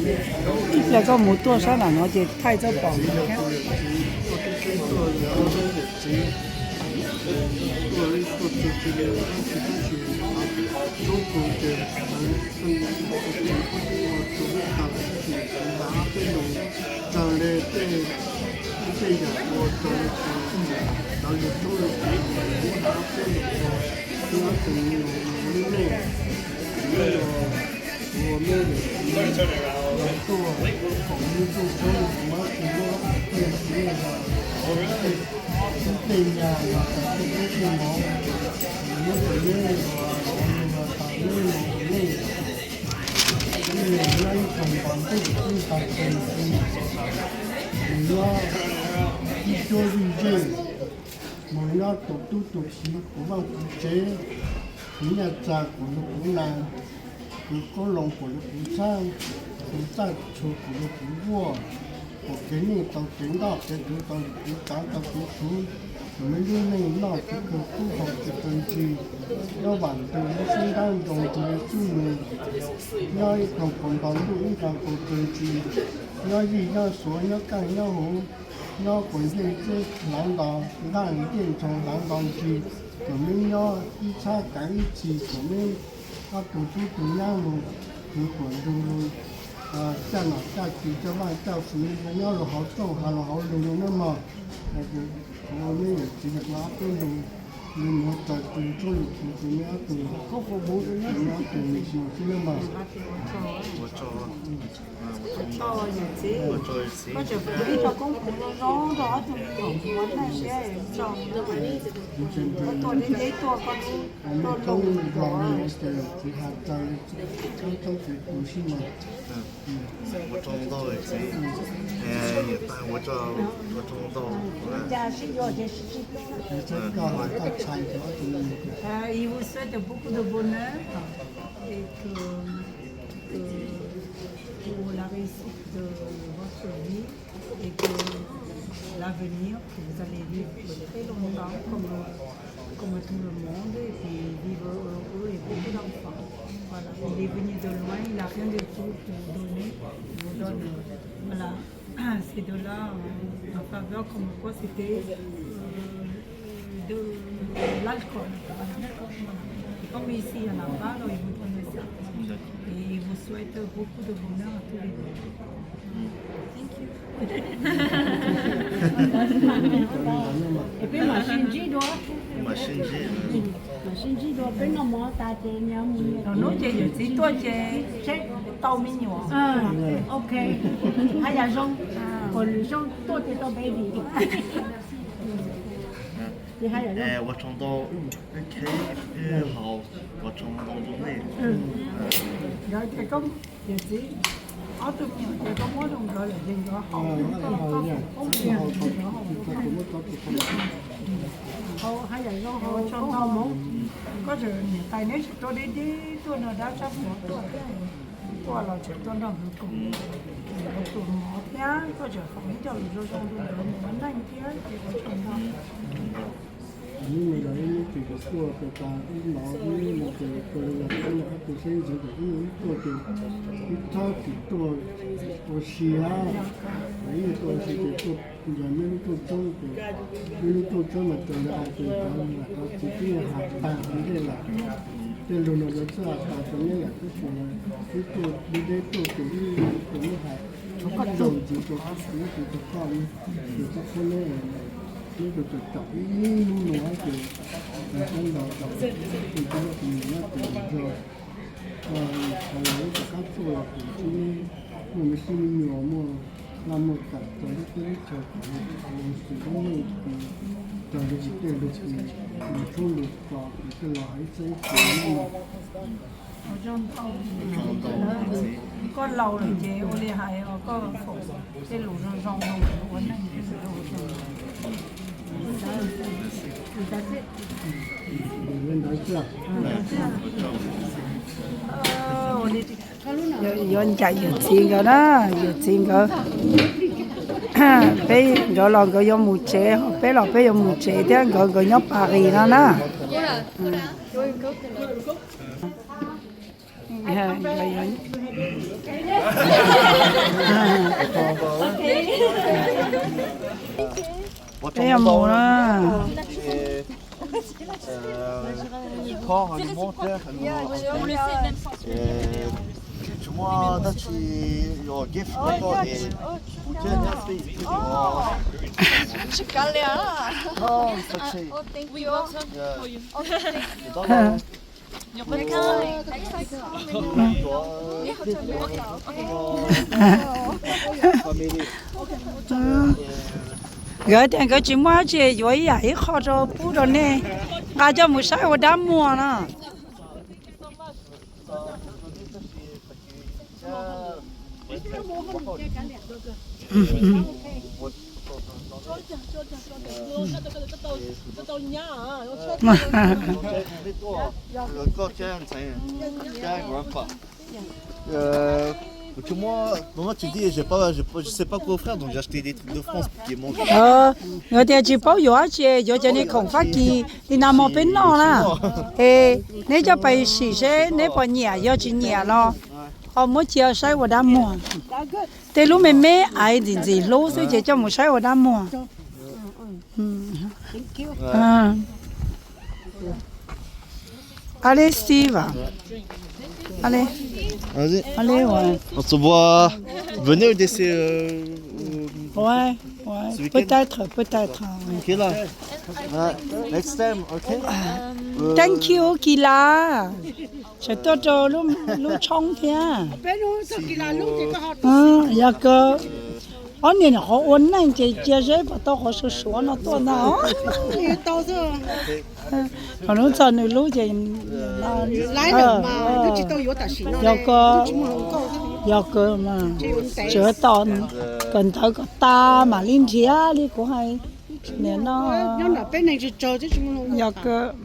Ib pliag koj mus tuaj sab nram no ces thaij txoj pom. Raws li tej, tej yam uas raws li tus, cov yawg tub yawg kiv uas muab dab peb lus ua, muab tus lub neej, ua meb lus, tuaj, kom nws tuaj txhawb nws tus mab tus nyob, tej txiv los, tej nyab los, tej tub tej mov, muab tus meb los, los ua nws los tas meb los ua nej. Nws nyob ib tsoom npog ntuj ib tag kis, nws nyob ib cuab zij ntsej, nws nyob tus tub tus kiv kuv vaj kuv tsev, kuv nyaj txag kuv lug kuv nas, kuv qoob loo kuv lug kuv txhab, kuv txaj tshua kuv lug kuv vuaj, kuv kev neej tau kev ntoj, kev tuv tau lug kuv tav tau kuv tuv, kuv lub neej noj tsis kawg kub haus tsis kawg ntsis, nyob vam ntws lub xub ntab nroo ntws lub xub nus, nyob ib tsoom npog ntuj ib tsoom npog kawg ntsis, nyob zij nyob xuav nyob kaj nyob huv, nyob quas ncej teb hlav nto, nqaj ncej ntsoog hlav nto ntsis, kom neb nyob ib txhab kav ib txhis, kom neb ob tug tub tug nyab lug khwv kuam nrug lug, caj nom caj tswv caj vaj caj fwv nyob lug hauv rooj hav lug hauv lug lug nawb mog. Kuv ua neb yawm txiv yawm kuv ob tug lug, lug nuav raws tus txuj lug kuv tus neb ob tug, neb ob tug lug xwb nawb mog. Ua tsaug, ua tsaug yawm txiv, koj tseem pub ib co koob hmoov zoo zoo rau ob tug me nyuam ua neej thiab tsaug, koj tuaj deb deb tuaj, koj tuaj lug los ces txiv has raws li txoj kev kuv xwb mog. Ua tsaug ntau txiv, ua tsaug ntau. Et vous souhaite beaucoup de bonheur et que, que pour la réussite de votre vie et que l'avenir, que vous allez vivre très longtemps comme, comme tout le monde et puis vivre heureux et beaucoup d'enfants. Voilà, il est venu de loin, il n'a rien de tout pour donner, il vous donne, voilà. Ces deux-là, euh, en faveur, comme quoi c'était, euh, de l'alcool. Voilà. Et comme ici, il n'y en a pas, alors ils vous donnent ça. Et ils vous souhaitent beaucoup de bonheur à tous les deux. Thank you. Es peb mam sib ntsib dua. Mam sib ntsib. Mam sib ntsib dua, peb noj mov tas ces nyias mus. Lwm hnub ces yawm txiv tuaj ces seb tau me nyuam. Ok. Haj yam zoo, kuv lwm xyoo tuaj ces tau baby. Ces haj yam zoo. Ua tsaug ntau, wb mus peb kheb, wb haus, ua tsaug ntau rau nej. Yog ces koj, yawm txiv, ob tug me nyuam ces koj muab rau nkawd lawm ces nkawd haus, koj foom koob tiag nkawd haus. Haj yam zoo, haus koob haus hmoov. Koj tseem niam tais neb tseem tuaj deb deb tuaj nrog dab tshab plhuav tuaj, tuaj los tseem tuaj nrog nkawd koom, nkawd tus mov thiab koj tseem foom ib co lus zoo zoo rau nkawd mus ua neej thiab ces ua tsaug ntau. Hnub no yog ib hnub twg kuv tuaj tas ib no, ib no ces kawg los ib no ob tug seb ntxiv ces ib hnub tuaj ces ib txhob tsis tuaj ua si hab, ib tuaj ua si ces tuaj nrog neb lub rooj tshoob ces neb lub rooj tshoob mas raws li hais ces cov niam cov txiv twb has tag rau neb lawm, tej lug no yuav txhaj has tas rau neb lawm tab sis ib tuaj deb deb tuaj ces ib tuaj neb has zaum ntxiv rau kuv, kuv tsis tau koj li, ces txhob pub neb, neb tau tsom ib hnub no ces neb nrog tsom, ces kuv nyob kuv mus nyob kuv mus nrog, thaum los ib tug kab txuj los kuv tsis muaj me sib me nyuam muaj laj muaj kam rau lub teb lub chaw kom lub xwm lub neej raws li kuv tej lug kuv lug tshoob lug kos kuv tej los hais txhab ib txhis no. Koj laus lawm ces ua li hais os, koj foom tej lus zoo zoo rau nkawd ua neej thiab. Ntawd xwb. Yuav ncaim yawm txiv nkawd na, yawm txiv nkawd, peb nkawd los nkawd yuav mus tsev, peb los peb yuav mus tsev thiab, nkawd nkawd nyob Paris no na. Nkawd yuav, nkawd yuav, Peb yuav mus na. Euh, support alimentaire, euh, tu vois, dab tsi, your gift, d'accord, et vous tenez un peu, non, it's okay. Yeah. Nkawd tias nkawd tsis muaj dab tsi yuav ib yam ib qho rau pub rau nej, nqa coj mus saib ua dab muag no. Koj thiab ntxhais thiab grandpa. Euh, tu vois, moi, tu dis, j'ai pas, j'ai pas, je sais pas quoi offrir, donc j'ai acheté des trucs de France pour qu'il mange. Nkawd tias tsis paub yuav dab tsi, yuav cov niag khoom Fab Kis li no mas peb noj na. Es neb coj pais sim seb neb puas nyiam, yog tsis nyiam los ho muab cia saib ua dab muag. Tej lub me me aiv ntxim ntxim hlub xwb ces coj mus saib ua dab muag. Allez, Steve. Allez. Vas-y. Allez, ouais. On se voit. Venez au décès, euh, au... Ouais, ouais. Ce week-end. Peut-être, peut-être, ouais. Ok, là. Ouais. Next time, ok. Euh, thank you, Kila. Sawv tuaj rau lub, lub tshoob thiab. Yog kawg. Ob niag nyuam qhuav ua neej ces cia seb puas tau qhov suav suav no tuaj ntag. Qhov lub txog nws lub ces yog kawg, yog kawg mas tsuav tos kom ntawv kom tas mam li nrhiav li kuv hais niam no. Yog kawg.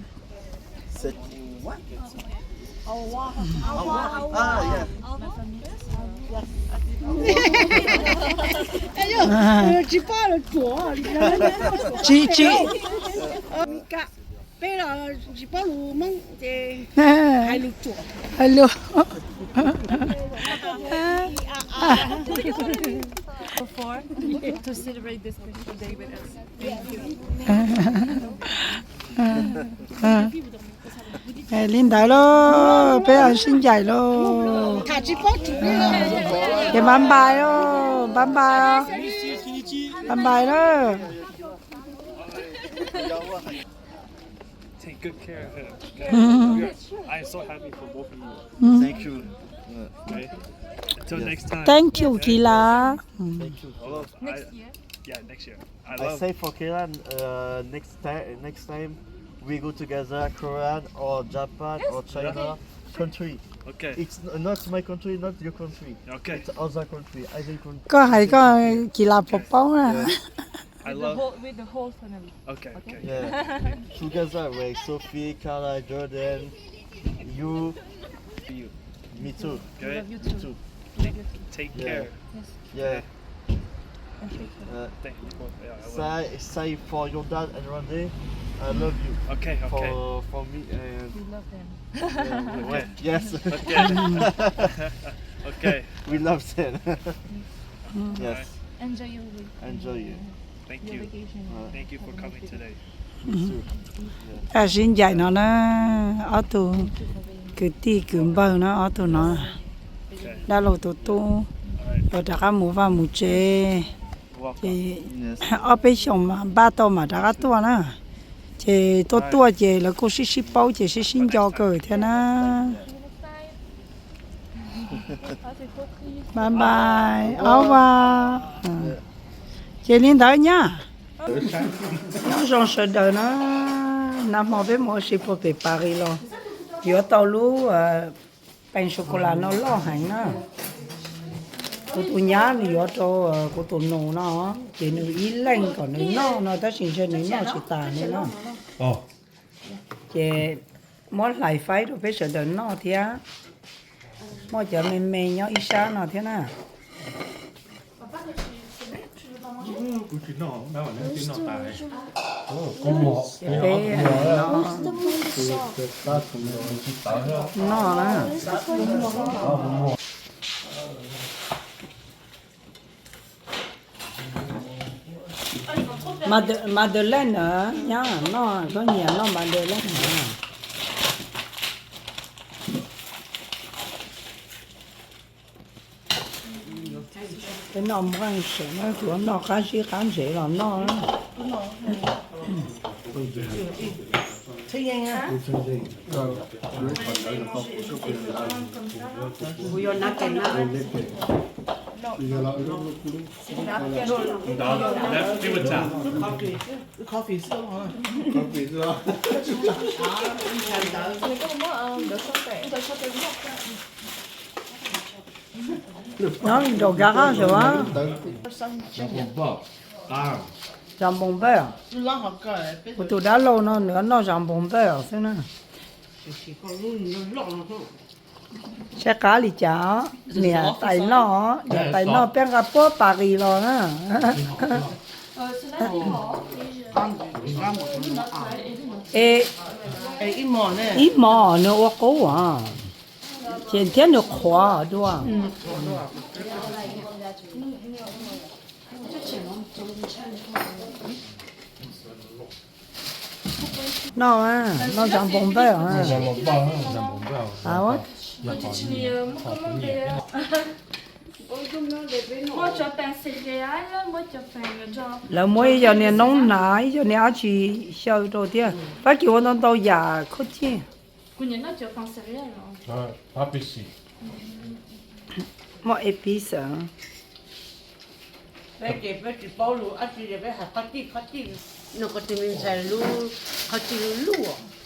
Tsis, tsis. Peb los tsis paub lus Hmoob ces hais lus ruam. Hais lus. Before to celebrate this special day with us. Thank you. Li ntawd lauj, peb sib ncaim lauj. Ces bye bye lauj, bye bye, bye bye lauj. Take good care of him. Okay? We are, I am so happy for both of you. Thank you. Okay? Until next time. Thank you, Kila. Thank you. Hello. I, yeah, next year. I, I love say for Kila, uh, next time, next time we go together, Korean or Japan or China country. Okay. It's n-, not my country, not your country. Okay. It's other country, Asian country. Koj hais koj Kila puas paub na. I love with the whole family. Okay, okay. Yeah. Together with Sophie, Carla, Jordan, you. You. Me too. Good. Love you too. Take, take care. Yes. Yeah. Uh, thank you. Yeah, I will. Say, say for your dad and Randy, I love you. Okay, okay. For, for me and we love them. Yeah, okay. Yes. Okay. Okay. We love them. Yes. Enjoy your week. Enjoy you. Thank you. Thank you for coming today. Sib ncaim no na, ob tug kwv tij kwv npawg na, ob tug no, dab laug tus tub, yuav rov qab mus vaj mus tsev, ces ob peb xyoos mas npaj tau mam rov qab tuaj na. Ces tuaj tuaj ces lawv kuj sib sib paub ces sib sib nco kawg thiab na. Bye bye, au va. Ces li ntawd nyab. Nyob zoo sawv daws na, nag hmo peb mus ua si puag pem Paris los yuav tau lub pee sô cô la no loj heev na. Kuv tus nyab nws yuav rau kuv tus nus no, ces nws ib leeg kom nws noj no tab sis ntshe nws noj tsis tas li no. Ces muab hlais faib rau peb sawv daws noj thiab. Muaj cov me me nyob ib sab no thiab na. Peb noj na. Madeleine na, nyab noj, koj nyiam noj madeleine na. Peb noj nqaij seem na, tsuav noj qab zib qab ntsev los noj. Nyob nraum nkav qab xwb a. Zam npoos npawj. Kuv tus dab laug no nws noj zam npoos npawj xwb na. Saib qab li cas, niam tais noj, niam tais noj peb nqa puab pas qis los na. Ib hmos nws ua qub, ces thiab nws qhuav dua. Noj, noj zam npoos npawj. Lawv muab ib co niag noob hnav, ib co niag dab tsi xyaw rau thiab. Fab Kis ua ntau ntau yam khaub cij. Muaj epis.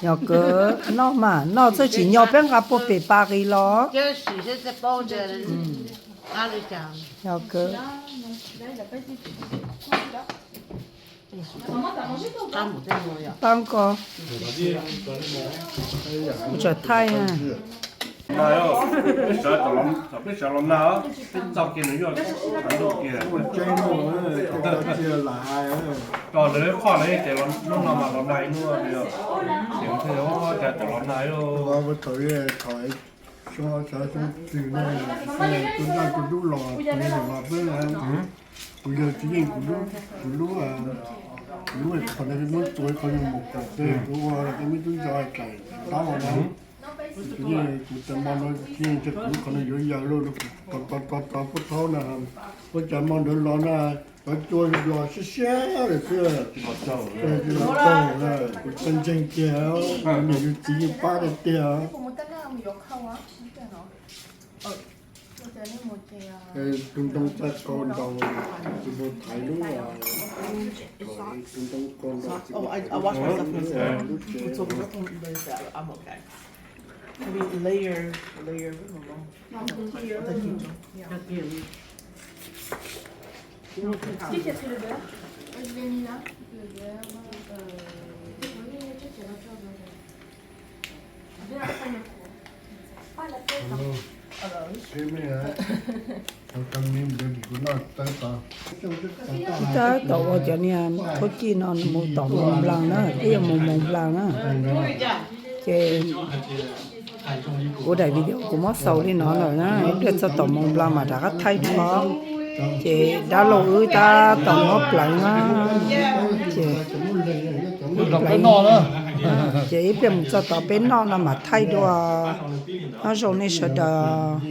Yog kawg, noj mas noj txawj tsis nyo peb nqa puag pem pas qis los. Yog kawg. Pab ko, kuv tsam thaij. Peb sawv los nag, peb txog kiag nws yuav thav ntuj kiag. Tos lawv qhoj lawv ces hnub no mas los nag ib hnub, ces thiaj cas tawm los nag. Xyoo xyoo twg ne, tus nraj tus dub los, tus nraj los peb, kuv yawg tsis yeej kuv lub, kuv lub qhov no muab txua qhov no mus kom kuv ua me tub ntxhais tawm taub no. Kuv yeej, kuv tes mo no yeej tias kuv lub qhov no yuav yawg lawm, kuv rov rov rov rov puag thaub na, ua cas mo ntawd los na, cov cua los siab siab lawm xwb. Kuv tsis ntseeg kiag, kuv niam yus txiv yeej pab tiag tiag. Tus ntoo txaij qau ntaus, tus ntoo thaiv lub, tus ntoo qau ntaus lub tsev. Tab tom ua cov niag khaub cij no mus tom Mont Blanc na, twb yuav mus Mont Blanc na. Ces kuv daim video kuv muab xaus li no lawm na, ib pliag txog tom Mont Blanc mas rov qab thaij dua. Ces dab laug wb tab tom muab pleev na, ces ces ib pliag mus txog tom peb noj no mam thaij dua. Nyob zoo nej sawv daws.